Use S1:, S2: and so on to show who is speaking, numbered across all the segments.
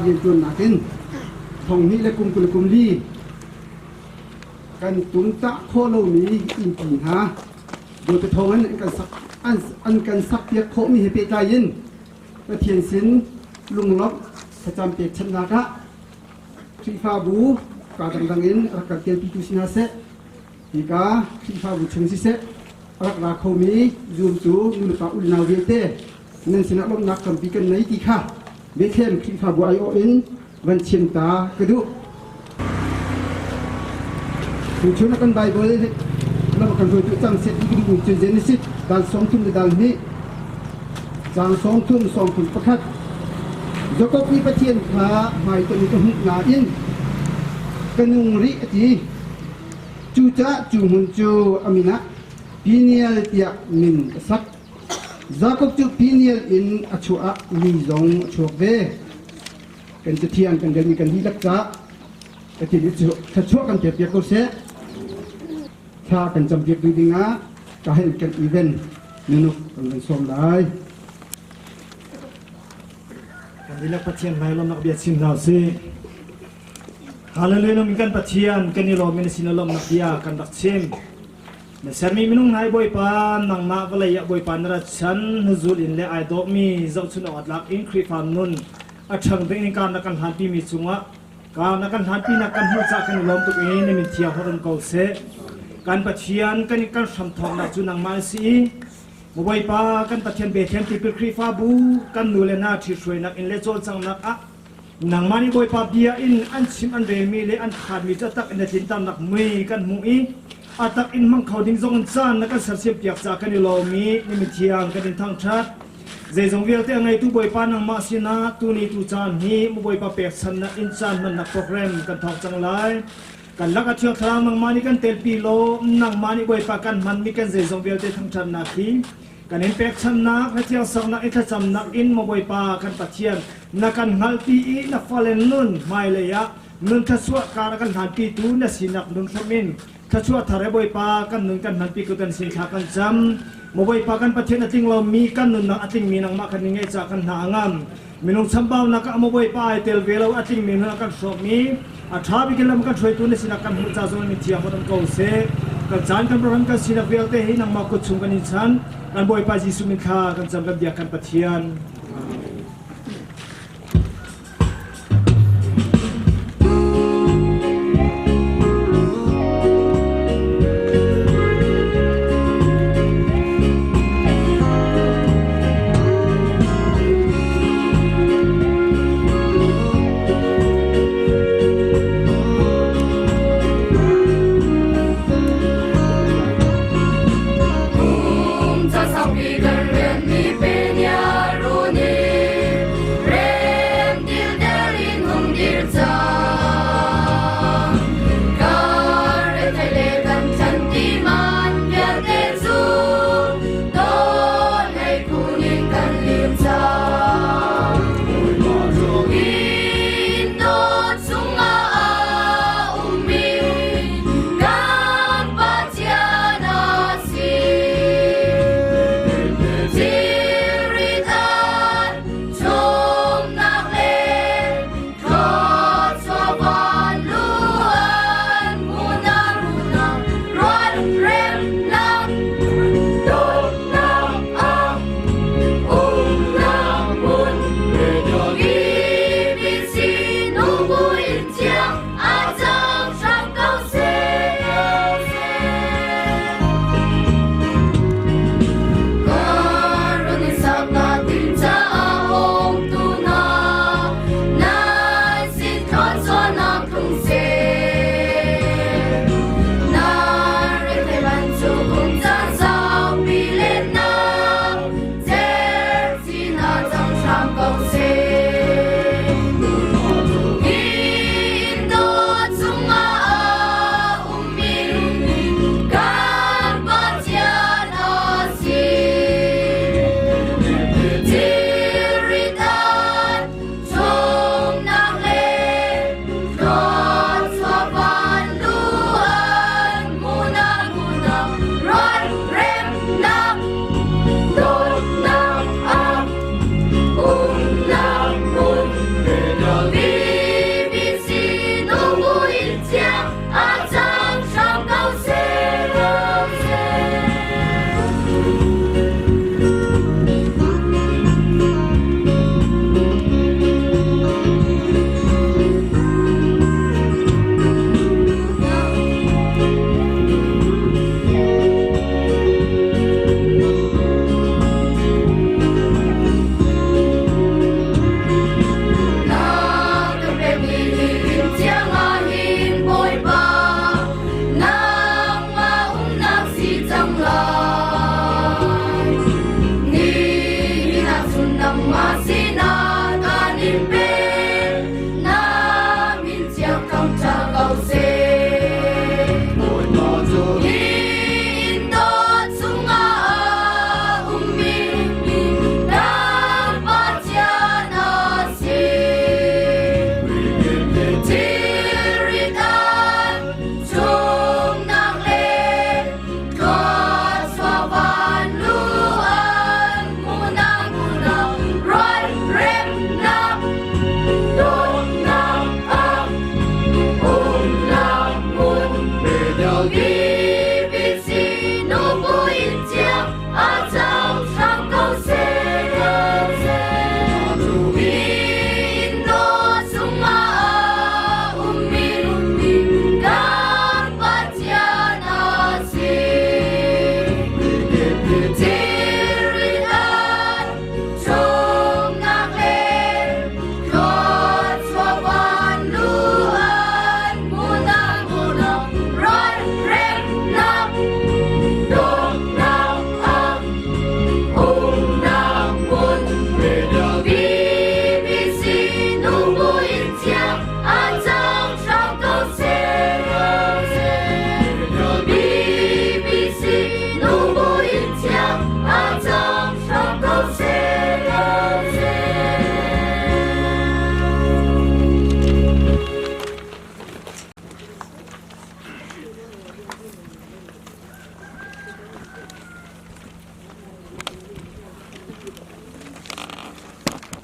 S1: rianṭuannak in thonghnih le kum 20 le kum li kan tumtah khawh lomi innpi hna Bawipa thawngin an kan sak an kan sakpiak khawhmi he pehtlai in Pathian sin lunglawmh thlacam pekchanhnak ah Khrihfabu kaa dangdang in rak kan telpitu si hna seh. Hika Khrihfabu chung siseh a rak ra khomi zumtu nulepa unau vialte nan sinah lawmhnak tampi kan nei ti kha Bethlehem Khrihfabu aiawh in van chim ta ka duh. Tuchun ah kan Bible lam kan hruaitu cang set ti ka duhmi cu Genesis dal 30 le dal hnih caang 30 31 Jakob nih Pathian kha hmaitonh in ka hmuh nain ka nung rih a ti. Cucaah cu hmun cu a min ah Peniel tiah min a sak. Jakob cu Peniel in a chuah ah ni zong a chuak ve. Kan Cathiang kan relmi kan dihlak caah Pathian nih thluachuah kan pekpiak ko seh. Thla kan campiak dih dingah ka hei kan event nunuk kan van sawm lai.
S2: Kan dihlak Pathian hmai lawmnak bia chim hna usih. Hallelujah kan Pathian kan i lawm in sin lawmnak bia kan rak chim. Na sermi minung hna Bawipa nangmah vawlei ah Bawipa na rat chan na zul in le ai dawhmi zohchun awk a tlak in Khrihfa nun a ṭhang ding in kar na kan hlanpi mi cungah kar na kan hlanpi nak kan hmuh cah kan i lawm tuk i na min thiang horom ko seh. Kan Pathian kan kan hramthawknak cu nangmah na si i Bawipa kan Pathian Bethlehem Tipil Khrihfabu kan nu le hna ṭhithruainak in le cawlcanghnak ah nangmah nih Bawipa bia in an chim an relmi le an khaatmi cu a tak in na tlinternak mui kan hmuh i a tak in hmang kho ding zong in caan na kan sersiam piak caah kan i lawm i na mithiang kan in thangṭhat. Zeizong vialte a ngeitu Bawipa nangmah sinah tuni tu caan hi Bawipa pekchannak in caan hmannak program kan thawk cang lai. Kan lak a Thiang Thlarau nangmah nih kan telpi law nangmah nih Bawipa kan hmanmi kan zeizong vialte thangṭhatnak hi kan in pekchanhnak na thiangsaknak i thlacamnak in maw Bawipa kan Pathian na kan hngalhpi i na fale nun hmailei ah nun thluachuah kar a kan hlanpitu na sinak nun hram in thluachuah thar he Bawipa kan nun kan hmanpi ko kan sin thla kan cam maw Bawipa kan Pathian a tling lomi kan nunnak a tlingmi nangmah kan i ngeih caah kan hna a ngam Minung chambaunak ah maw Bawipa ai tel ve lo a tlingmi nun a kan hrawmmi a ṭha bik in lam kan hruaitu na sinah kan hmuh ca zong in thiang um ko seh. Kan caan kan ram kan sinak vialte hi nangmah kut chung kan in chan. Kan Bawipa Jesuh min thla kan cam kan biak kan Pathian.
S3: Kum ca saupi kan rian mi pe nia run.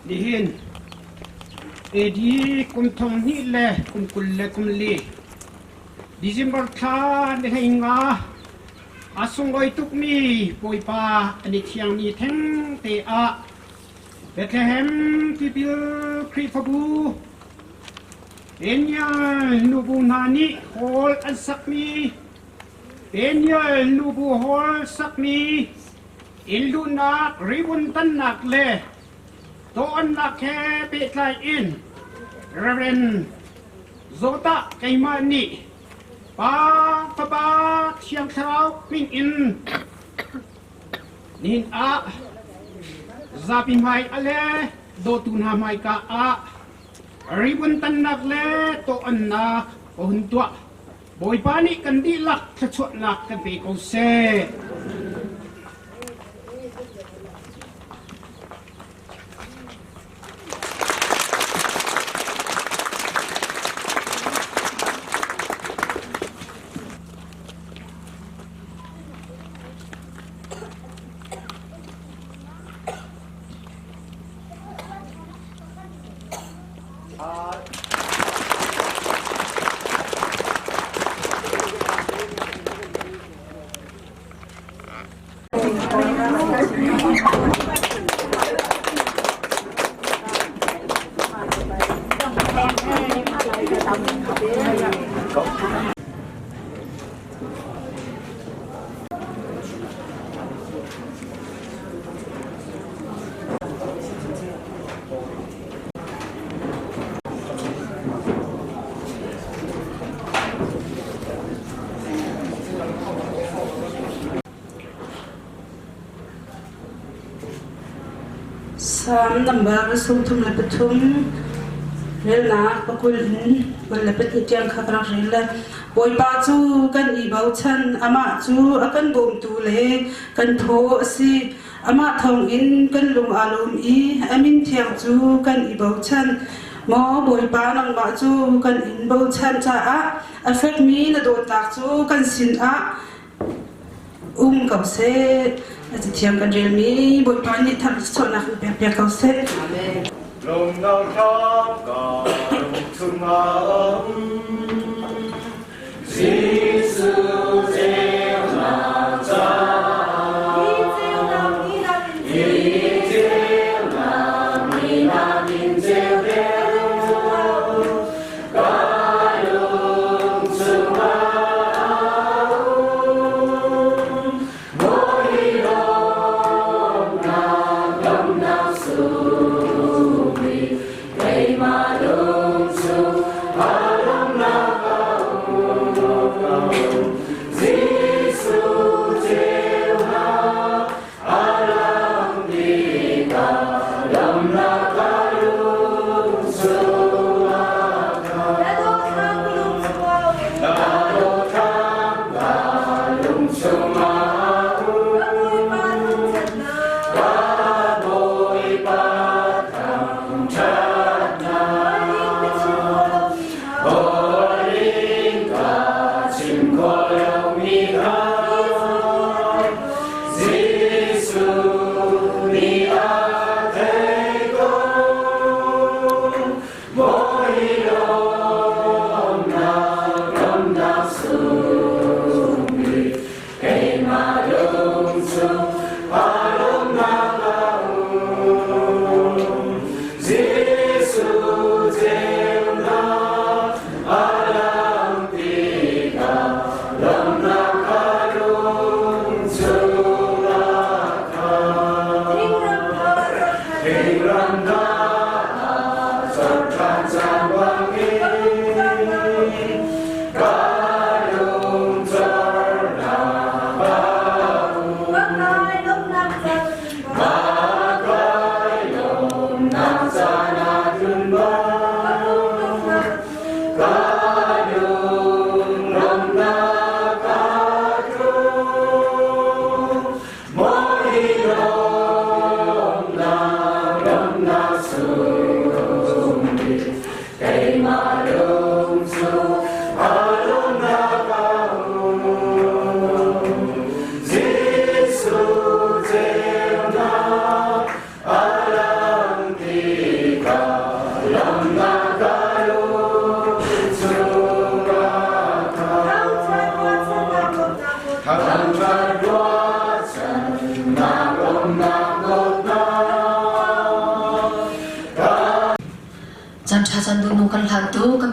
S3: Nihin AD kum thong hnih le kum 24 December thla ni 15 a sunglawi tukmi Bawipa an i thiang ni theng te ah Bethlehem tipil Khrihfabu Daniel nubu hna nih hall an sakmi Daniel nubu hall sakmi inn luhnak ribbon tannak le tawh-onnak he pehtlai in Reverend Zawtah keimah nih Pa, Fapa, Thiang Thlarau min in nihin ah zapi hmai a le dawtu hna hmaika ah ribbon tannak le tawh-onnak ka hun tuah. Bawipa nih kan dihlak thluachuahnak kan pe ko seh.
S4: Salm nambar 33 relnak pakul in 22 tiang kha ka rak rel le Bawipa cu kan i bochan amah cu a kan bawmtu le kan thaw a si. Amah thawngin kan lung aa lawm i a min thiang cu kan i bochan. Maw Bawipa, nangmah cu kan in bochan caah a fekmi na dawtnak cu kan sinah um ko seh. A cathiang kan relmi Bawipa nih tharchuahnak in pek piak ko seh. Amen.
S5: Lawmnak thlam ka lung chungah a um. Jesuh ceunak caah Ni ceunak ni nakin ceu deuh Ka lung chungah a um Mawi lawmnak damnak sungmi Keimah lung chung aa lawmnak.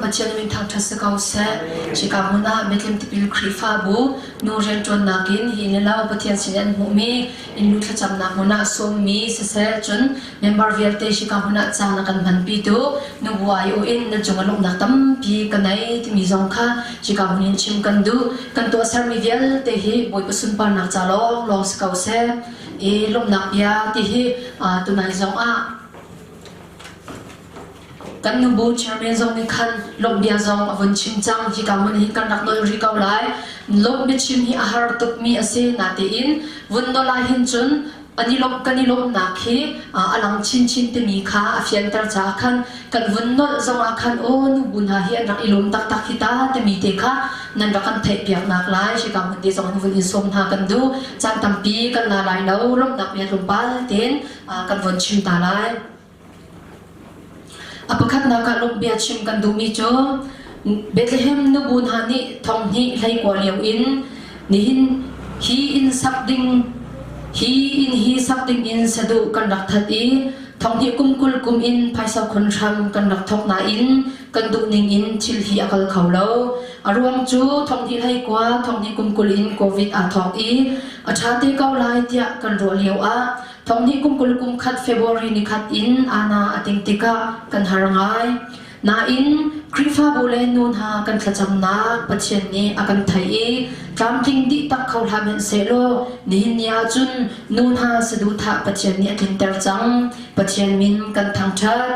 S6: Pathian min thangṭhat si ko seh. Hika hmun ah Bethlehem Tipil Khrihfabu nu rianṭuannak in hi ni lo Pathian sin an hmuhmi inn lu thlacamnak hmun ah sawmmi siseh cun member vialte hika hmun ah caan a kan hmanpitu nubu aiawh in nan cung ah lawmhnak tampi ka nei timi zong kha hika hmun in chim kan duh. Kan tuahsermi vialte hi Bawipa sunparnak ca lawnglawng si ko seh. I lawmhnak bia ti hi tunai zong ah Kan nubu chairman zong nih khan lawmhbia zong a vun chim cang. Hika hmun hin kan rak nawl rih ko lai. Lawmh biachim hi a har tukmi a si. Natein vun nawl ah hin cun an i lawmh kan i lawmhnak hi a lang chinchin timi kha a fianter caah khan kan vun nolh zong ah khan aw nubu hna hi an rak i lawm taktak hi ta timi te kha nan rak kan theihpiaknak lai. Hika hmun te zong in vun in sawm hna kan duh. Caan tampi kan la lai lo. Lawmhnak bia tlawmpal tein kan vun chim ta lai. A pakhatnak ah lawmhbia chim kan duhmi cu Bethlehem nubu hna nih thonghnih hleikua lio in nihin hi inn sak ding hi inn hi sak ding in saduh kan rak that i thonghnih kum 20 kum in phaisa khon hram kan rak thawk nain kan duh ning in thil hi a kal kho lo. A ruang cu thonghnih hleikua thonghnih kum 20 in COVID aa thawk i a ṭha te ko lai tiah kan ruah lio ah Thonghnih kum 20 kum khat February ni khat in ana a ting tikah kan har ngai. Nain Khrihfabu le nu hna kan thlacamnak Pathian nih a kan theih i tlamtling dih tak kho hlah hmanhsehlaw nihin ni ahcun nu hna saduhthah Pathian nih a tlinter cang. Pathian min kan thangṭhat.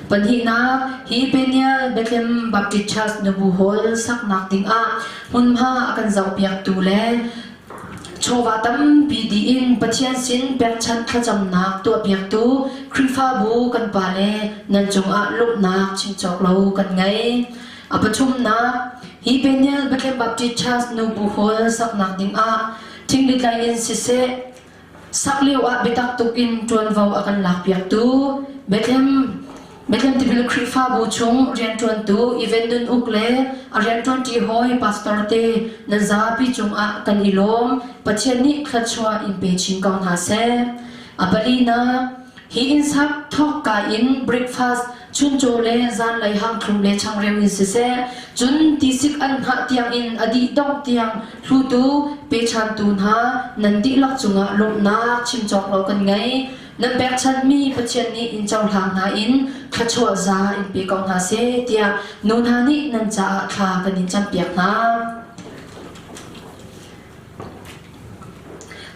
S6: Pahnihnak, hi Peniel Bethlehem Baptist Church nubu hall saknak dingah hmunhma a kan zohpiaktu le Chawva tampi dih in Pathian sin pekchanh thlacamnak tuahpiaktu Khrihfabu kan pale nan cungah lawmhnak chim cawk lo kan ngei. A pathumnak, hi Peniel Bethlehem Baptist Church nubu hall saknak dingah thingritlai in siseh, Sak lio ah biatak tuk in ṭuanvo a kan lakpiaktu Bethlehem Bethlehem Tipil Khrihfabu chung rianṭuantu Evan Nun Uk le a rianṭuanṭi hawi pastor te nan zapi cungah kan i lawm. Pathian nih thluachuah in pe chin ko hna seh. A palinak, Hi inn sak thawkka in breakfast chuncaw le zanlei hangthlum le changreu in siseh, cun tisik an hngah tiangin a dih dongh tiang hlutu pechantu hna nan dihlak cungah lawmhnak chim cawk lo kan ngei. Nan pekchanhmi Pathian nih in cohlang hna in thluachuah za in pe ko hna seh tiah nu hna nih nan caah thla kan in campiak hna.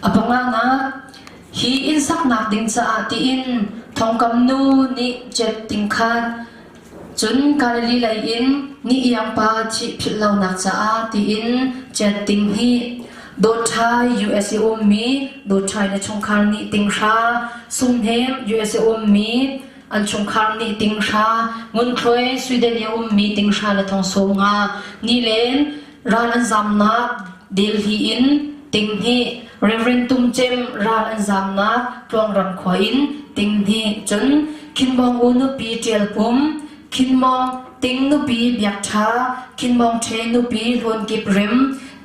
S6: A panganak, Hi inn saknak ding caah tiin thongkam nu nih jet ting khan cun Galilee lei in ni iangpa thih philh lonak caah tiin jet ting hi Dawtthai USA ummi Dawtthai na chungkhar nih tinghra Sungnem USA ummi an chungkhar nih tinghra Ngunthloi Sweden i ummi tinghra le thong sawm nga nilen ral an zamnak Delhi in tinghnih Reverend Tum Cem ral an zamnak Tluangram khua in tinghnih cun Khinmawng U nupi Ṭial Pum Khinmawng Ting nupi Biak Ṭha Khinmawng Ṭhe nupi Hlawn Kip Rem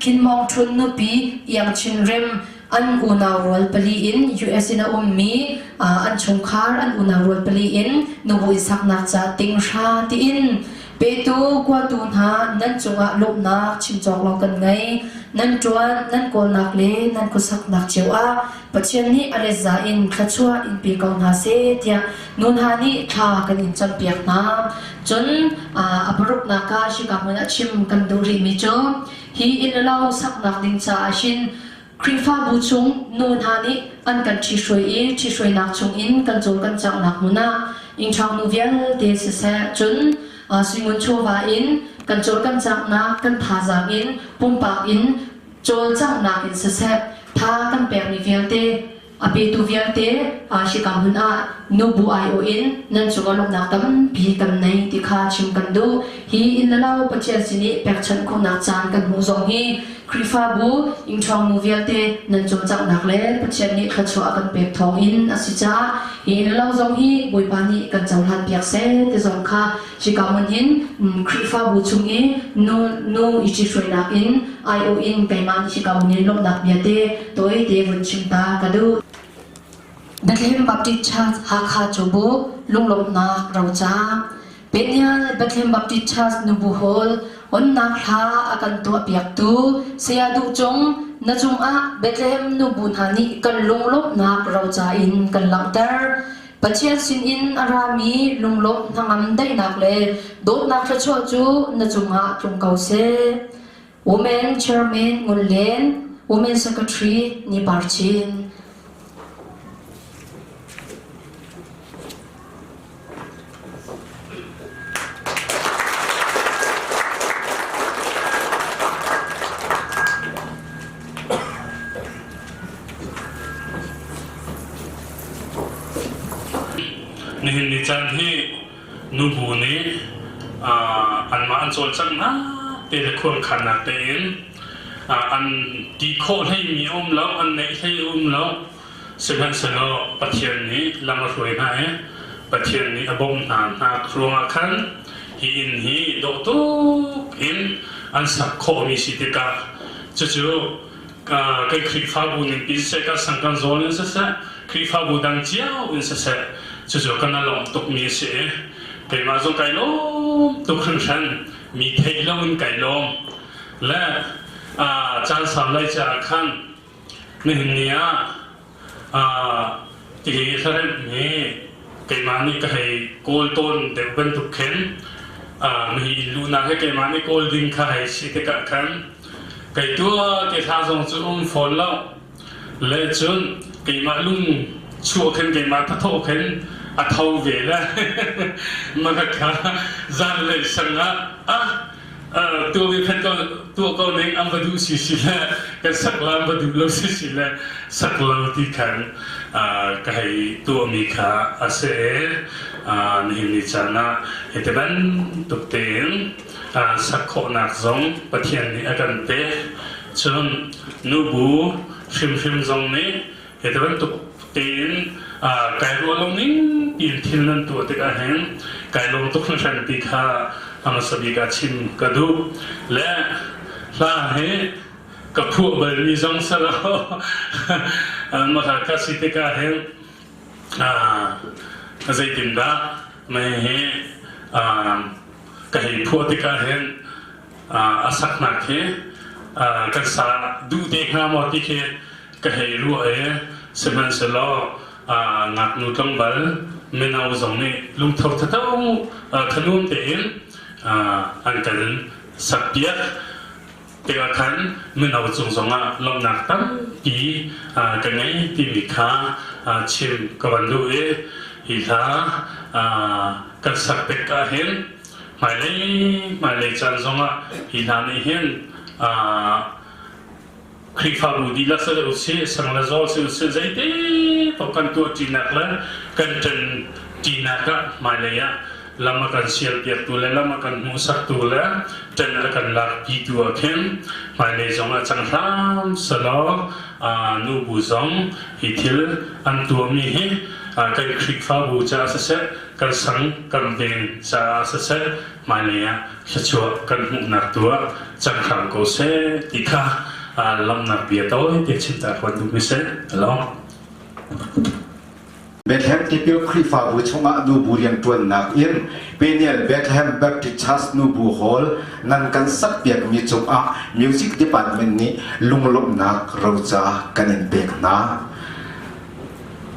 S6: Khinmawng Ṭhun nupi Iang Chin Rem an unau rual pali in US in a ummi an chungkhar an unau rual pali in nubu saknak ca tinghra tiin Petu kuatu hna nan cungah lawmhnak chim cawk lo kan ngei. Nan ṭuan, nan kawlnak le nan khuasaknak cio ah Pathian nih a letza in thluachuah in pe ko hna seh tiah nu hna nih thla kan in campiak hna. Cun a paruknak ah hika hmun ah chim kan duh rihmi cu hi inn le lo saknak ding caah hin Khrihfabu chung nu hna nih an kan ṭhihruai i ṭhihruainak chungin kan cawl kan canghnak hmun ah innṭhawng nu vialte siseh cun suingun chawva in kan cawl kan canghnak kan thazaang in pumpak in cawlcanghnak in siseh tha kan pekmi vialte a petu vialte hika hmun ah nubu aiawh in nan cungah lawmhnak tampi kan nei ti kha chim kan duh. Hi inn le lo Pathian sin i pekchanh khawhnak caan kan hmuh zong hi Khrihfabu innṭhawng nu vialte nan cawlcanghnak le Pathian nih thluachuah a kan pek thawng in a si caah hi inn le lo zong hi Bawipa nih kan cohlan piak seh ti zong kha hika hmun hin Khrihfabu chung i nu nu i ṭhihruainak in aiawh in keimah nih hika hmun in lawmhnak bia te tawite vun chim ta ka duh. Bethlehem Baptist Church Hakha Cubuk lunglawmhnak roca. Peniel Bethlehem Baptist Church Nubu Hall onnak hla a kan tuahpiaktu Saya Duh Cung na cungah Bethlehem nubu hna nih kan lunglawmhnak roca in kan langhter. Pathian sinin a rami lunglawmh hnangam daihnak le dawtnak thluachuah cu na cungah tlung ko seh. Women Chairman Ngun Len, Women Secretary Ni Par Chin.
S7: Nihin ni caan hi nubu nih anmah an cawlcanghnak te le khuankhannak tein an ti khawh hleimi a um lo, an neih hlei a um lo. Sihmanhsehlaw Pathian nih lam a hruai hna i Pathian nih a bawmh hna hna ruangah khan hi inn hi dawh tuk in an sak khawhmi si tikah cucu kan Khrihfabu ning in siseh, kan sang kan zawl in siseh, Khrihfabu dang cio in siseh, cucu kan a lawmh tukmi a si i keimah zong kai lawm tuk hringhran mi theih lo in kai lawm le caan sau lai caah khan Nihin ni ah tihi hlaremh hi keimah nih ka hei kawl tawn deuh bantuk khin mihi inn luhnak hi keimah nih kawl ding kha hei si tikah khan kei tua te thla zong cu um fawn lo le cun keimah lung chuah khin keimah thathawh khin a tho ve le maka kha zanlei sang ah ah tuah khan ko tuah ko ning an va duh si si le kan sak la an va duh lo si si le sak lo ti khan ka hei tuahmi kha a si nihin ni caan ah hiti bantuk tein sak khawhnak zong Pathian nih a kan pek cun nubu hrimhrim zong nih Hi bantuk tein kai ruah lo ning tiin thil nan tuah tikah hin kai lawm tuk hringhran ti kha hmasa bik ah chim ka duh. Le hla hi ka phuah balmi zong si lo. Mah ka si tikah hin zeitindah mei hi ka hei phuah tikah hin a saknak hi kan sa duh te hnga maw ti khi ka hei ruah i sihmanhsehlaw ngaknu tlangval mino zong nih lungtho thatho thanuam tein an kan sakpiak tikah khan mino cung zongah lawmhnak tampi ka ngei timi kha chim ka van duh i hi hla kan sak tik ah hin hmailei hmailei caan zongah hi hla nih hin Khrihfabu dihlak si usih, sang le zawl si usih, zeite paoh kan tuah ṭinak le kan ṭan ṭinak ah hmailei ah lam a kan sialpiaktu le lam a kan hmuhsaktu le ṭan a kan lakpitu ah khin hmailei zong ah cang hram selaw nubu zong hi thil an tuahmi hi kan Khrihfabu caah siseh, kan sang kan veng caah siseh hmailei ah thluachuah kan hmuhnak tu ah cang hram ko seh ti kha lamnak bia tawi te chim ta huan duhmi si hello
S8: Bethlehem Tipil Khrihfabu chungah nubu rianṭuannak in Peniel Bethlehem Baptist Church Nubu Hall nan kan sakpiakmi cungah Music Department nih lunglawmhnak roca kan in pek hna.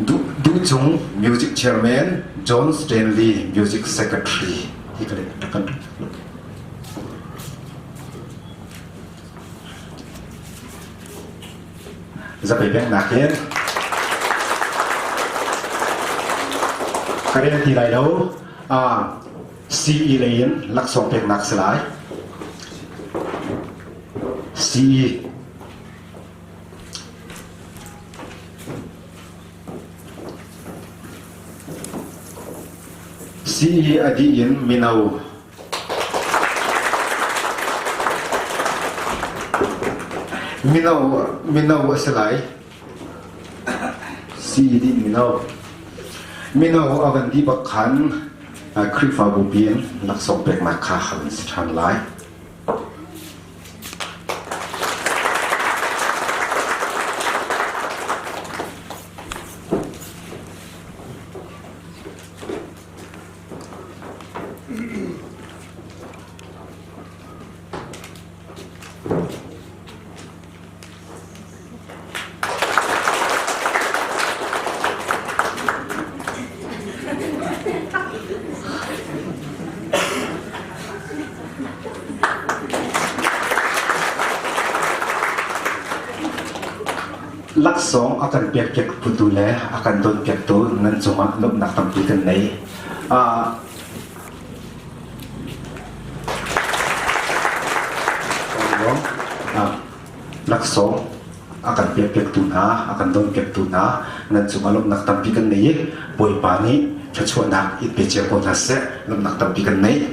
S8: Duh Cung Music Chairman John Stanley Music Secretary hi ka kan Zapei peknak hin ka rel ti lai lo CE lei in laksawng peknak si lai CE Sii a dih in mino mino mino a si lai. Sii dih mino mino a van dih bak khan Khrihfabu pi in laksawng peknak kha an si ṭhan lai. Laksawng a kan pekpiak putu le a kan donpiaktu nan cungah lawmhnak tampi kan nei. Laksawng a kan pekpiaktu hna, a kan donpiaktu hna nan cungah lawmhnak tampi kan nei i Bawipa nih thluachuahnak in pe cio ko hna seh, lawmhnak tampi kan nei.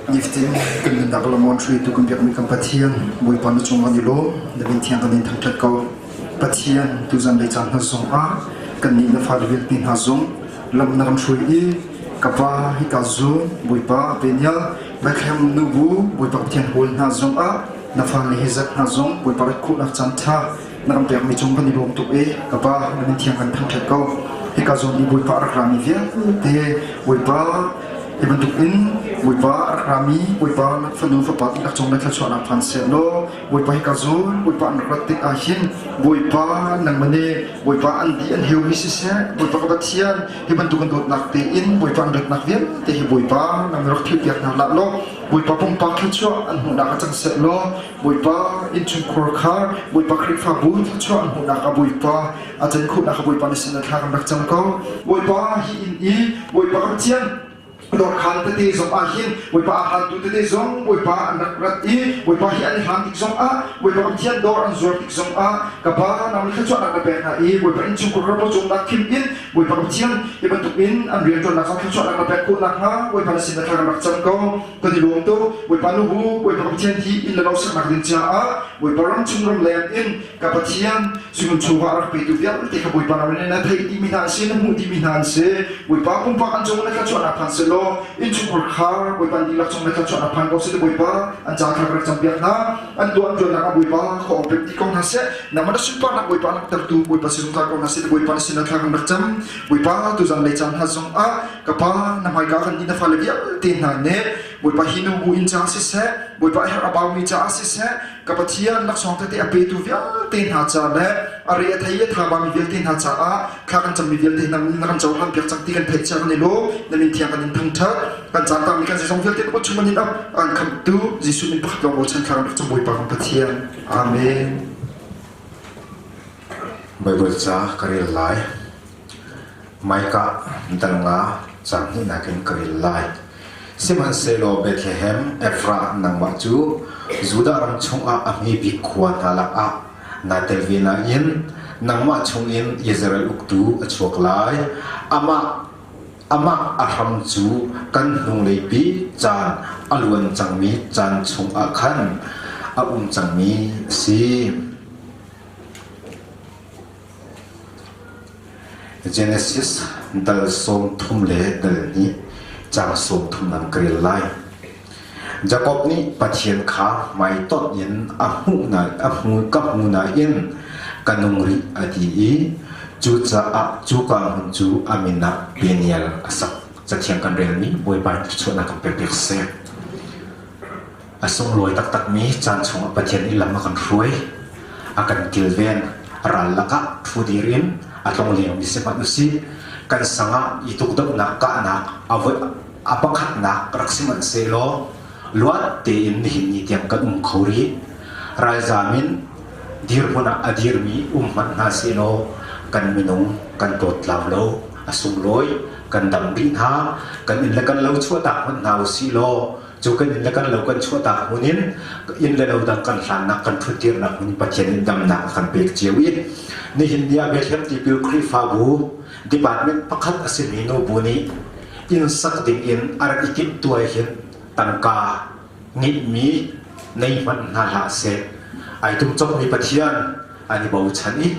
S9: Nifatin kan nunnak lam hruaitu kan biakmi kan Pathian Bawipa na cung kan i lawm na min thiang kan in thangṭhat ko. Pathian tuzan lei caan hna zong ah kannih na fale vialte hna zong lam na kan hruai i ka pa hika zung Bawipa Peniel Bethlehem nubu Bawipa Pathian hawl hna zong ah na fale he zat hna zong Bawipa rat khawhnak caan ṭha na kan pekmi cung kan i lawm tuk i ka pa na min thiang kan thangṭhat ko. Hika zawn i Bawipa a rak rami vialte Bawipa Hi bantuk in Bawipa a rak rami Bawipa na fanu fapa dihlak cung na thluachuahnak phan seh law Bawipa hika zawn Bawipa an rak rat tik ah hin Bawipa nangmah nih Bawipa an di an heumi siseh Bawipa ka Pathian hi bantuk an dawtnak tein Bawipa an ratnak vialte hi Bawipa nang rak philhpiak hna hlah law Bawipa pumpak thluachuah an hmuhnak ah cang seh law Bawipa innchungkhar kha Bawipa Khrihfabu thluachuah an hmuhnak ah Bawipa a can khawhnak Bawipa na sin ah thla kan rak cam ko. Bawipa hi inn i Bawipa kan Pathian dawrkhan tete zong ah hin Bawipa a hantu tete zong Bawipa an rak rat i Bawipa hi an i hlan tik zong ah Bawipa kan Pathian dawr an zuar tik zong ah ka pa nang nih thluachuahnak na pek hna i Bawipa innchungkhar pawcawmnak khim in Bawipa kan Pathian hi bantuk in an rianṭuannak zong thluachuahnak na pek khawh nakhnga Bawipa na sin ah thla kan rak cam ko. Kan i lawm tuk. Bawipa nubu Bawipa kan Pathian hi inn le lo saknak ding caah Bawipa ram chung ram leng in ka Pathian sinum chungah a rak petu vialte kha Bawipa ram in na theih dihmi hna an si na hmuh dihmi hna an si Bawipa pumpak an cung na thluachuahnak phan selaw innchungkhar khar Bawipa an dihlak cung na thluachuahnak phan ko seh Bawipa an ca thar rak campiak hna an tuah an tuannak ah Bawipa kha awk pek dih ko hna seh nangmah na sunparnak Bawipa langhtertu Bawipa si zungzal ko hna seh Bawipa na sin na thla kan rak cam Bawipa tuzan lei caan hna zong ah ka pa na hmaika kan nih na fale vialte hna nih Bawipa hi nu bu in ca siseh Bawipa a herh a baumi caah siseh ka Pathian laksawng tete a petu vialte hna ca le a re a thei a thabami vialte hna caah thla kan cammi vialte hna na kan cohlan piak cang ti kan theih cia kan i lawm na min thiang kan in thangṭhat kan caan tangmi kan zeizong vialte na chung in ap an khamtu Jesuh min pakhat lawng bochan thla kan rak cam Bawipa kan Pathian Amen
S8: Baibal ca ka rel lai Micah dal nga caang hnihnak in ka rel lai. Sihmanhsehlaw Bethlehem Ephrath nangmah cu Judah ram chungah a hme bik khua hna lakah naa tel ve nain nangmah chungin Israel uktu a chuak lai. Amah amah a hram cu kan hnulei pi caan a luan cangmi caan chungah khan a um cangmi a si. Genesis dal 30 le dal hnih caang 30 nan ka rel lai. Jakob nih Pathian kha hmaitonh in a hmuh na a hmu ka hmu nain ka nung rih a ti i cucaah cuka hmun cu a min ah Peniel a sak. Cathiang kan relmi Bawipa nih thluachuahnak kan pek piak seh. A sunglawi taktakmi caan chungah Pathian nih lam a kan hruai, a kan kilven, ral lakah ṭhu dir in a tlonglengmi si hmanh usih, kan sang ah i tukdohnak kahnak a voi a pakhatnak rak si hmanhsehlaw luat tein nihin ni tiang kan um kho rih. Ralzaam in dirhmun ah a dirmi um hmanh hna sehlaw kan minung kan dawt tlau lo, a sunglawi, kan dam rih hna, kan inn le kan lo chuahtak hmanh hna usih law cu kan inn le kan lo kan chuahtak hmun in inn le lo dang kan hlannak kan ṭhutdirnak hmun Pathian in damnak a kan pek cio i nihin ni ah Bethlehem Tipil Khrihfabu department pakhat a simi nu bu nih inn sak ding in a rak i timhtuai hin tangka ngeihmi nei hmanh hna hlah seh ai tumcokmi Pathian an i bochan i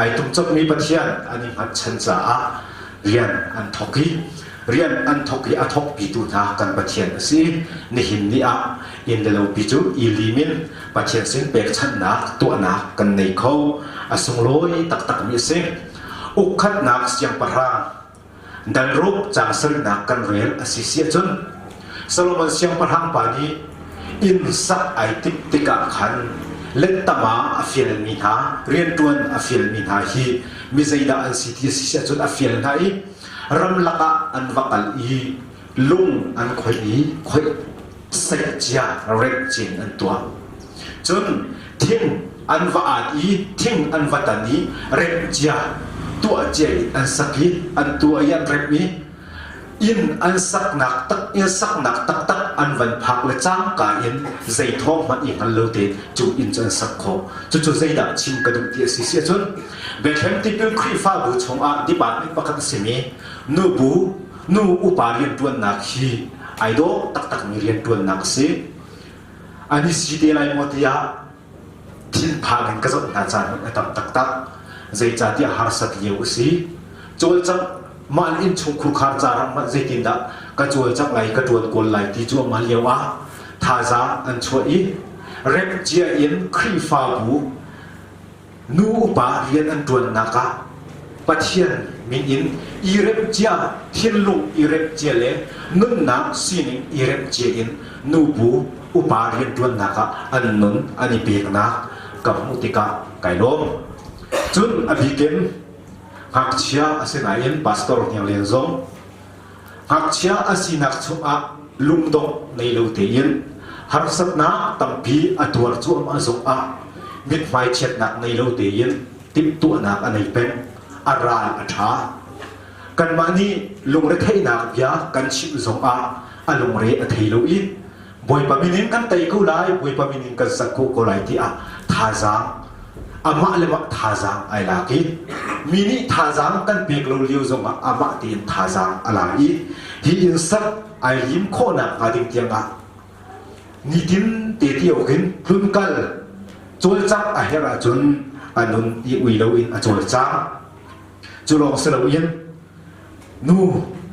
S8: ai tumcokmi Pathian an i hngatchan caah rian an thawk i rian an thawk i a thawkpitu hna kan Pathian a si. Nihin ni ah inn le lopi cu i lim in Pathian sin pekchanhnak tuahnak kan nei kho. A sunglawi taktakmi a si. Ukkhatnak siangpahrang Dal ruk caang sarihnak kan rel a si si ahcun Solomon siangpahrang pa nih inn sak ai timh tikah khan lettama a fialmi hna rianṭuan a fialmi hna hi mi zeidah an si ti a si si ahcun a fial hna i ramlak ah an va kal i lung an khoih i khoih saih cia rek cin an tuah. Cun thing. an va at i thing an va tan i remh cia tuah cia in an sak i an tuah i an remh i inn an saknak tak inn saknak taktak an van phak le cangka in zei thawng hmanh i hngal lo tein cu inn cu an sak khawh. Cucu zeidah chim ka duh ti a si si ahcun Bethlehem Tipil Khrihfabu chungah department pakhat a simi nubu nu upa rianṭuannak hi ai dawh taktakmi rianṭuannak a si. An i si te lai maw tiah thinphang in ka zoh hna caan hmanh a tam taktak. Zeicahtiah harsat lio a si. Cawlcangh mah le innchung khurkhar ca ram hmanh zeitindah ka cawlcangh lai ka ṭuan kawl lai ti cuahmah lio ah thazaang an chuah i remh cia in Khrihfabu nu upa rian an ṭuannak ah Pathian min in i remh cia thinlung i remh cia le nunnak sining i remh cia in nubu upa rianṭuannak ah an nun an i peknak ka hmuh tikah kai lawm. Cun a bikin ngakchia a si nain pastor Hniang Lian zong ngakchia a sinak chungah lungdongh nei lo tein harsatnak tampi a tuar cuahmah zongah mithmai chiatnak nei lo tein timhtuahnak a nei peng a ral a ṭha kanmah nih lungretheihnak bia kan chimh zongah a lungre a thei lo i Bawipa min in kan tei ko lai Bawipa min in kan sak khawh ko lai tiah thazaang amah le mah thazaang ai lak i mi nih thazaang kan pek lo lio zongah amah tein thazaang a la i hi inn sak ai lim khawhnak hnga ding tiangah nitin te ti awkin tlunkal cawlcangh a herh ahcun a nun i ui loin a cawlcang cu lawng si loin nu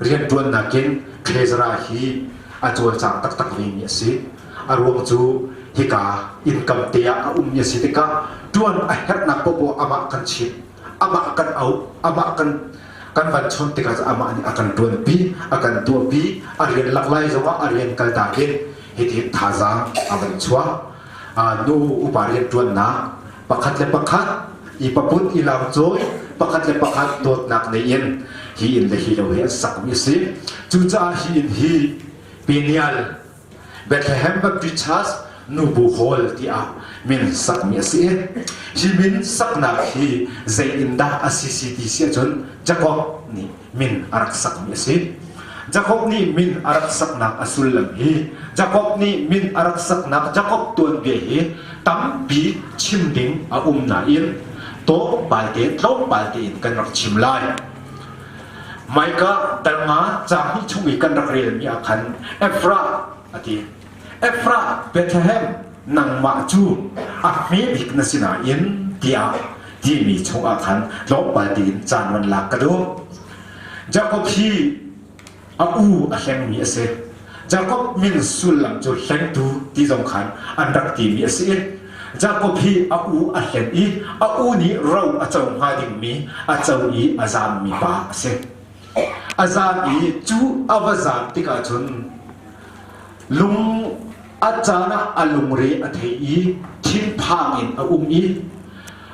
S8: rianṭuannak in treasurer hi a cawlcang taktak vemi a si. A ruang cu hika innkam te ah a ummi a si tikah ṭuan a herhnak paohpaoh amah kan chimh, amah kan auh, amah kan kan van chawnh tikah amah nih a kan ṭuanpi, a kan tuahpi, a rian lak lai zongah a rian kaltak in hitin thazaang a van chuah. Nu upa rianṭuannak pakhat le pakhat i paput i lau cawi pakhat le pakhat dawtnak nei in hi inn le hi lo hi an sakmi a si. Cucaah hi inn hi Peniel Bethlehem Baptist Church Nubu Hall tiah min sakmi a si. Hi min saknak hi zei in dah a si si ti si ahcun Jacob nih min a rak sakmi a si. Jacob nih min a rak saknak a sullam hi Jacob nih min a rak saknak Jacob tuanbia hi tampi chim ding a um nain tlawmpal te tlawmpal tein kan rak chim lai. Micah dal nga caang hnih chung i kan rak relmi ah khan Ephraim a ti. Ephraim Bethlehem nangmah cu a hme bik na si nain tiah timi chungah khan tlawmpal tein caan van lak ka duh. Jakob hi a u a hlengmi a si. Jakob min sullam cu hlengtu ti zong khan an rak timi a si i Jakob hi a u a hlen i a u nih ro a co hnga dingmi a co i a zaammi pa a si. A zaam i cu a va zaam tikah cun lung a caan ah a lungre a thei i thinphang in a um i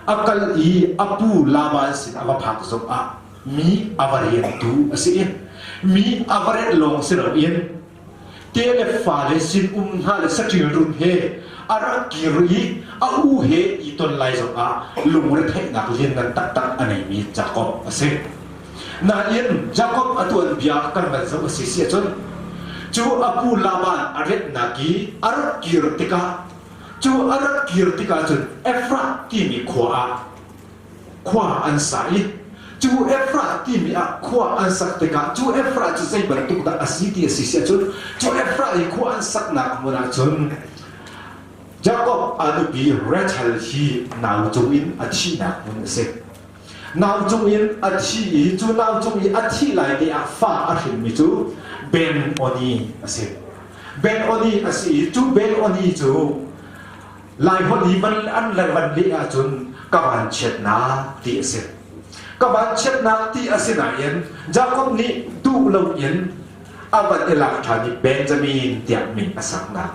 S8: a kal i a pu Laban sin a va phak zongah mi a va riantu a si i mi a va renh lawng si loin te le fale sin um hna le saṭil run he a rak kir i a u he i ton lai zongah lungretheihnak lianngan taktak a neimi Jakob a si. Nain Jakob a tuanbia kan van zoh a si si ahcun cu a pu Laban a retnak i a rak kir tikah cu a rak kir tikah cun Ephrath timi khua ah khua an sa i cu Ephrath timi ah khua an sak tikah cu Ephrath cu zei bantuk dah a si ti a si si ahcun cu Ephrath i khua an saknak hmun ah cun Jakob a nupi Rachel hi nau cung in a thihnak hmun a si. Nau cung in a thi i cu nau cung i a thih lai te ah fa a hrinmi cu Ben Oni a si. Ben Oni a si i cu Ben Oni cu Laiholh i van an le van leh ahcun ka vanchiatnak ti a si. Ka vanchiatnak ti a si nain Jakob nih duh loin a van i lak ṭhan i Benjamin tiah min a saknak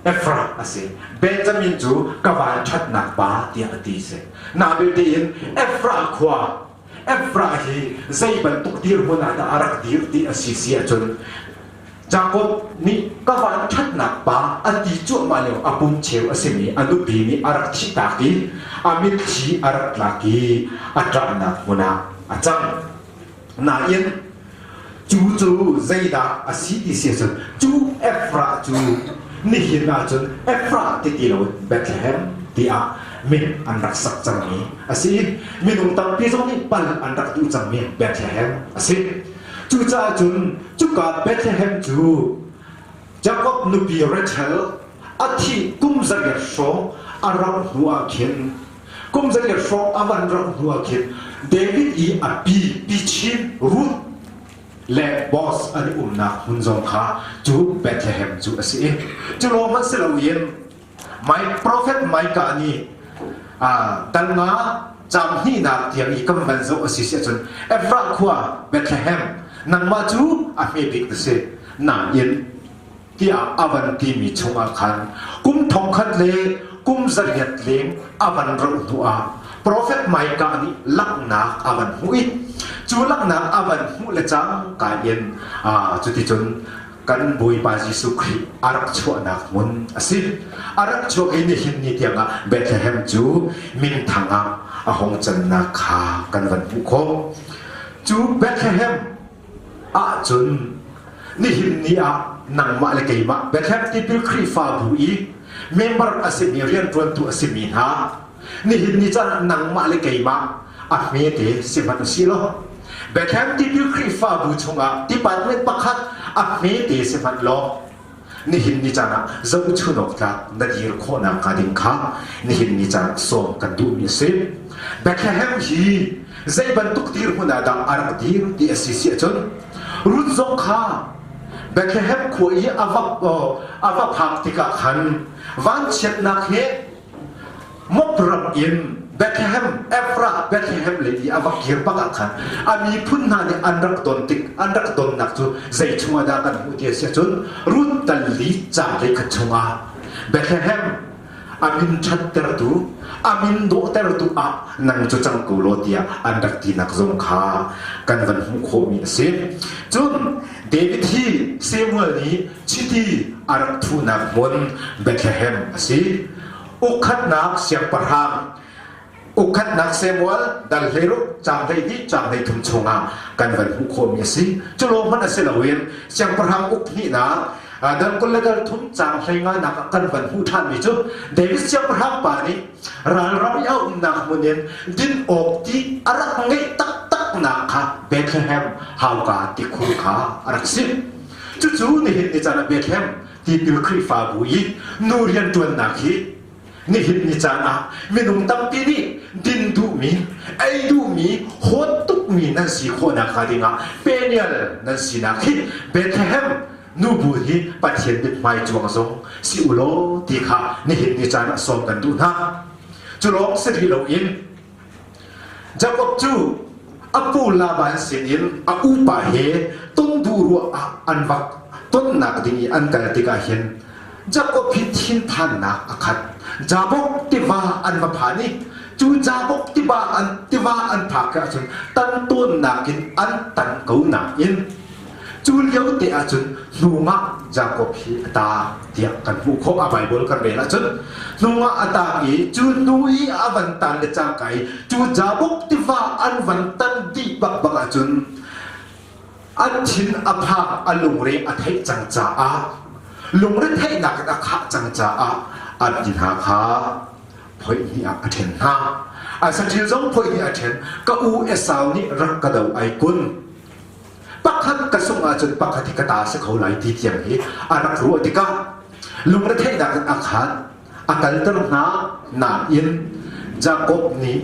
S8: Ephraim a si. Benjamin cu ka vanṭhatnak pa tiah a ti si. Na belte in Ephraim khua Ephraim hi zei bantuk dirhmun ah dah a rak dir ti a si si ahcun. Jakob nih ka van ṭhatnak pa a ti cuahmah lio a pum cheu a simi a nupi nih a rak thihtak i a mitthli a rak tlak i a ṭahnak hmun ah a cang. Nain cu cu zeidah a si ti si ahcun cu Efrah cu nihin ahcun Efrah ti ti loin Bethlehem tiah min an rak sak cangmi a si i minung tampi zong nih pal an rak duh cangmi Bethlehem a si. Cucaah cun cuka Bethlehem cu Jakob nupi Rachel a thih kum 8 hrawng a rauh hnu ah khin kum 8 hrawng a van rauh hnu ah khin David i a pi pichin Ruth le Boaz an i umnak hmun zong kha cu Bethlehem cu a si i cu lawng hmanh si loin My prophet Micah nih dal nga caang hnihnak tiang i kan van zoh a si si ahcun Ephraim khua Bethlehem nangmah cu a hme bik na si nain tiah a van timi chungah khan kum thongkhat le kum 800 leng a van rauh hnu ah prophet Micah nih langhnak a van hmuh i cu langhnak a van hmuh le cangka in cuticun kan Bawipa Jesuh Khrih a rak chuahnak hmun a si. A rak chuak i nihin ni tiangah Bethlehem cu minthang ah a hung cannak kha kan van hmuh khawh. Cu Bethlehem ahcun nihin ni ah nangmah le keimah Bethlehem Tipil Khrihfabu i member a simi rianṭuantu a simi hna nihin ni caan nangmah le keimah a hmete si hmanh u sih law Bethlehem tipil Khrihfabu chungah department pakhat a hmete si hmanh law nihin ni caan ah zohchun awk tlak na dir khawhnak hnga ding kha nihin ni caan sawm kan duhmi a si. Bethlehem hi zei bantuk dirhmun ah dah a rak dir ti a si si ahcun Ruth zong kha Bethlehem khua i a va a va phak tikah khan vanchiatnak he Moab ram in Bethlehem, Ephrath Bethlehem lei i a va kir bak ah khan a miphun hna nih an rak don tik an rak donnak cu zei chungah dah kan hmuh ti a si ahcun Ruth tal li caang hleikhat chungah Bethlehem a min ṭhattertu a min dawhtertu ah nang cu cang ko law tiah an rak tinak zong kha kan van hmuh khawhmi a si. Cun David hi Samuel nih chiti a rak thuhnak hmun Bethlehem a si. Ukkhatnak siangpahrang Ukkhatnak Samuel dal 16 caang 12 caang 13 chungah kan van hmuh khawhmi a si. Cu lawng hmanh a si loin siangpahrang uk hnihnak dal 20 le dal thum caang 15 nak ah kan van hmuh ṭhanmi cu David siangpahrang pa nih ralram i a umnak hmun in din awk ti a rak ngeih taktaknak kha Bethlehem hauka tikhur kha a rak si. Cucu nihin ni caan ah Bethlehem tipil Khrihfabu i nu rianṭuannak hi nihin ni caan ah minung tampi nih din duhmi, ei duhmi, hawt tukmi nan si khawhnak hnga dingah penial nan sinak hi Bethlehem nubu hi Pathian mithmai cuang zong si u law ti kha nihin ni caan ah sawm kan duh hna. Cu lawng si rih loin Jakob cu a pu Laban sinin a upa he ton duh ruah ah an vak tonnak ding i an kal tikah hin Jakob hi thinphannak a khat. Jabok tiva an va phan i cu Jabok tiva an tiva an phak ahcun tan tawnnak in an tan ko nain Cu lio te ahcun hnungah Jakob hi a taang tiah kan hmuh khawh a Bible kan rel ahcun hnungah a taang i cu hnu i a van tan le cangka i cu Jabok tiva an van tan dih bakbak ahcun an thin a phang a lungre a theih cang caah lungre theihnak in a khah cang caah an ti hna kha phoih hnih ah a ṭhen hna. A saṭil zong phoih hnih a ṭhen ka u Esau nih rak ka do ai kun pakhat ka sungh ahcun pakhat hi ka ta si kho lai ti tiang hi a rak ruah tikah lungretheihnak in a khat a kalter hna nain Jakob nih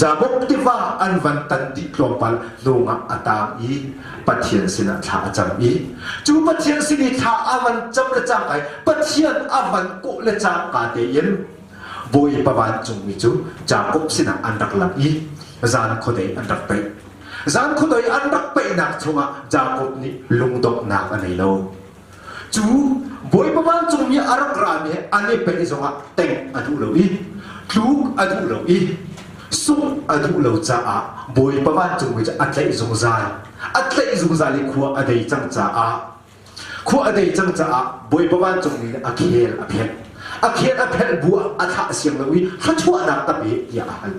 S8: Jakob tiva an van tan dih tlawmpal hnungah a tang i Pathian sinah thla a cam i cu Pathian sin i thla a van cam le cangka i Pathian a van kawh le cangka tein Bawipa vancungmi cu Jakob sinah an rak lang i zan khuadei an rak peih Zan khuadoi an rak peihnak chungah Jakob nih lungdonghnak a nei lo. Cu Bawipa vancungmi a rak rami he an i peih zongah teng a duh lo i tluk a duh lo i sungh a duh lo caah Bawipa vancungmi cu a tlaih zungzal. A tlaih zungzal i khua a dei cang caah. Khua a dei cang caah Bawipa vancungmi nih a khel a phelh. A khel a phelh bu ah a thlah siang lo i thluachuahnak ka pe tiah a hal.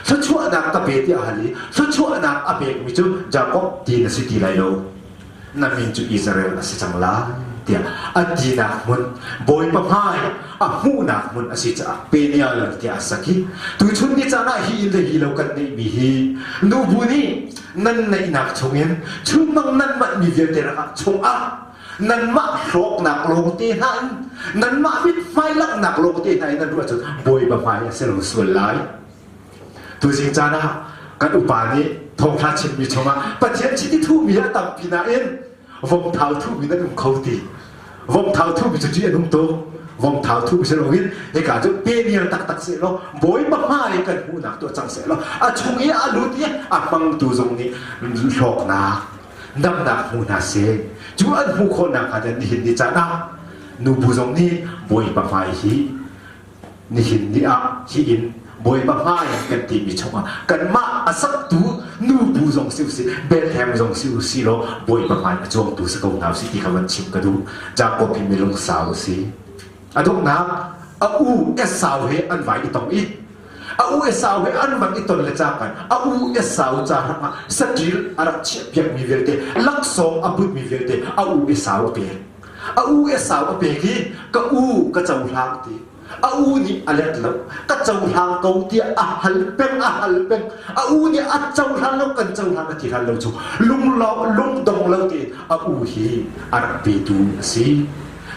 S8: Thluachuahnak ka pe tiah a hal i thluachuahnak a pekmi cu Jakob ti na si ti lai lo. Na min cu Israel a si cang lai tiah a tinak hmun Bawipa hmai a hmuhnak hmun a si caah Peniel tiah a sak i tuchun ni caan ah hi inn le hi lo kan neihmi hi nubu nih nan neihnak chungin chunmang nan manhmi vialte rakah chungah nanmah hlawknak lawngte hna in nanmah mithmai langhnak lawngte hna in nan ruah cun Bawipa hmai a si lo sual lai. Tuzing caan ah kan upa nih thawngṭha chimmi chungah Pathian chiti thuhmi a tampi nain vomthau thuhmi nan um kho ti. Vomthau thuhmi cu ṭih a nung tuk. Vomthau thuhmi si loin hika cu penial taktak seh law Bawipa hmai kan hmuhnak tuah cang seh law a chung i a lut i a hmangtu zong nih hlawknak damnak hmu hna seh. Cu an hmuh khawhnak hnga ding nihin ni caan ah nubu zong nih Bawipa hmai hi nihin ni ah hi inn Bawipa hmai kan timi chungah kanmah a saktu nubu zong si usih Bethlehem zong si usih law Bawipa hmai a cuangtu si ko hna usih ti kha van chim ka duh. Jakob hi milung sau a si. A donghnak a u Esau he an vai i tong i a u Esau he an van i ton le cangka a u Esau ca hrangah saṭil a rak chiahpiakmi vialte laksawng a putmi vialte a u Esau a pek. A u Esau a pek i ka u ka cohlang ti. A u nih a let lo. Ka cohlang ko tiah a hal peng a hal peng. A u nih a cohlang lo kan cohlang a ti hlan lo cu lunglo lungdong lo tein a u hi a rak petu a si.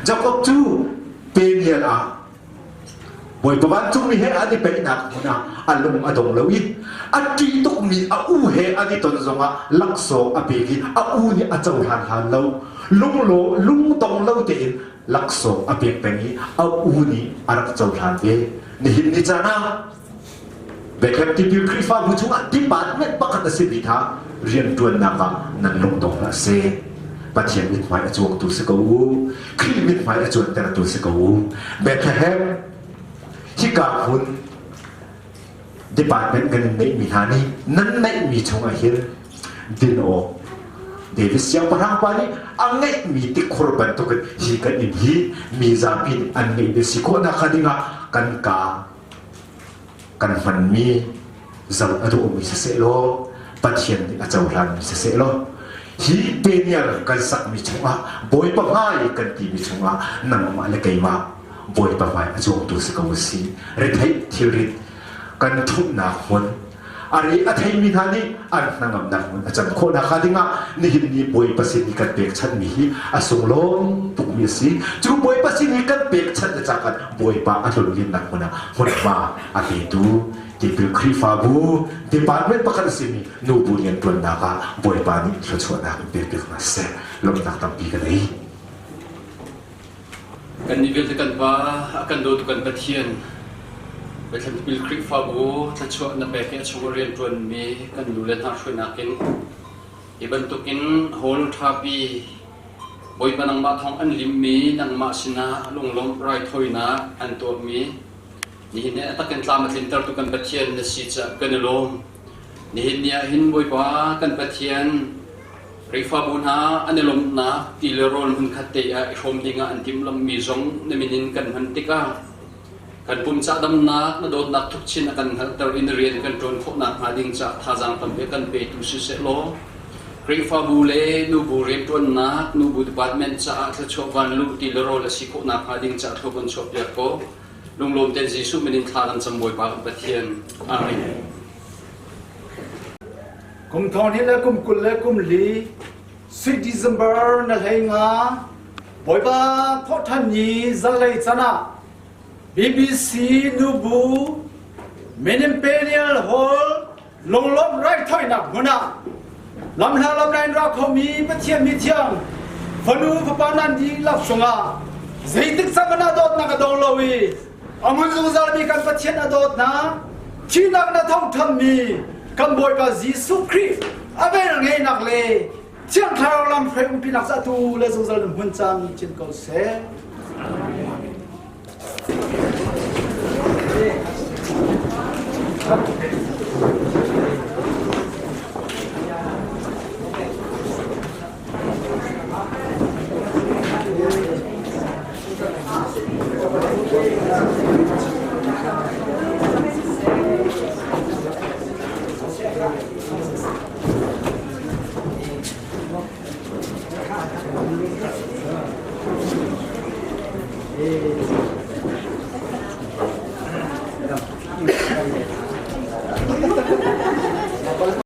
S8: Jakob cu Peniel ah Bawipa vancungmi he an i peihnak hmun ah a lung a dong lo i a ṭih tukmi a u he an i ton zongah laksawng a pek i a u nih a cohlan hlan lo. Lunglo lungdong lo tein laksawng a pek peng i a u nih a rak cohlan ve. Nihin ni caan ah Bethlehem Tipil Khrihfabu chungah department pakhat a simi kha rianṭuannak ah nan lungdong hlah seh. Pathian mithmai a cuangtu si ko u. Khrih mithmai a cuantertu si ko u. Bethlehem hika hmun department kan in neihmi hna nih nan neihmi chungah hin din awk David siangpahrang pa nih a ngeihmi tikhur bantukin hi kan inn hi mi zapi nih an ngeihmi si khawhnak hnga dingah kan ka kan hmanmi zoh a duhmi siseh law Pathian nih a cohlanmi siseh law hi Peniel kan sakmi chungah Bawipa hmai kan timi chungah nangmah le keimah Bawipa hmai a cuangtu si ko si retheih thilrit kan thumhnak hmun a re a theimi hna nih an hnangamnak hmun a can khawh nakhnga dingah nihin ni Bawipa sin i kan pekchanhmi hi a sunglawi tukmi a si. Cu Bawipa sin i kan pekchanh le cangkan Bawipa a tlunlinnak hmun ah hmunhma a petu Tipil Khrihfabu department pakhat a simi nubu rianṭuannak ah Bawipa nih thluachuahnak in pek piak hna seh. Lawmhnak tampi ka nei.
S10: Kannih vialte kan Pa, a kan dawtu kan Pathian, Bethlehem Tipil Khrihfabu thluachuah na pek i a chung i rianṭuanmi kan nule hna hruainak in hi bantukin hall ṭhapi Bawipa nangmah thawng an limmi nangmah sinah lunglawmh raithawinak an tuahmi nihin ni a takin tlam a tlintertu kan Pathian na si caah kan i lawm. Nihin ni ah hin Bawipa kan Pathian Khrihfabu hna an i lawmhnak ti le rawl hmunkhat te ah i hrawm dingah an timhlamhmi zong na min in kan hman tikah kan pum ca damnak na dawtnak thukchin a kan hngalhter i na rian kan ṭuan khawh nakhnga ding caah thazaang tampi a kan petu siseh law Khrihfabu le nubu rianṭuannak nubu department caah thluachuah vanluh ti le rawl a si khawh nakhnga ding caah thlua kan chuahpiak ko. Lunglawm tein Jesuh min in thla kan cam Bawipa kan Pathian. Amen.
S2: Kum thong hnih le kum 20 le kum li sui December na hlei nga Bawipa thawhṭhan ni zanlei can ah BBC nubu Minimperial Hall lunglawmh raithawinak hmun ah lamhla lamlain ra khomi Pathian mi thiang fanu fapa nan dihlak cungah zeitik cang na dawtnak a dong lo i A hmun zungzalmi kan Pathian a dawtnak, thihnak na thawngthammi kan Bawipa Jesuh Khrih a velngeihnak le Thiang Thlarau lam hruai umpinak cu atu le zungzal in hmun cang chin ko seh.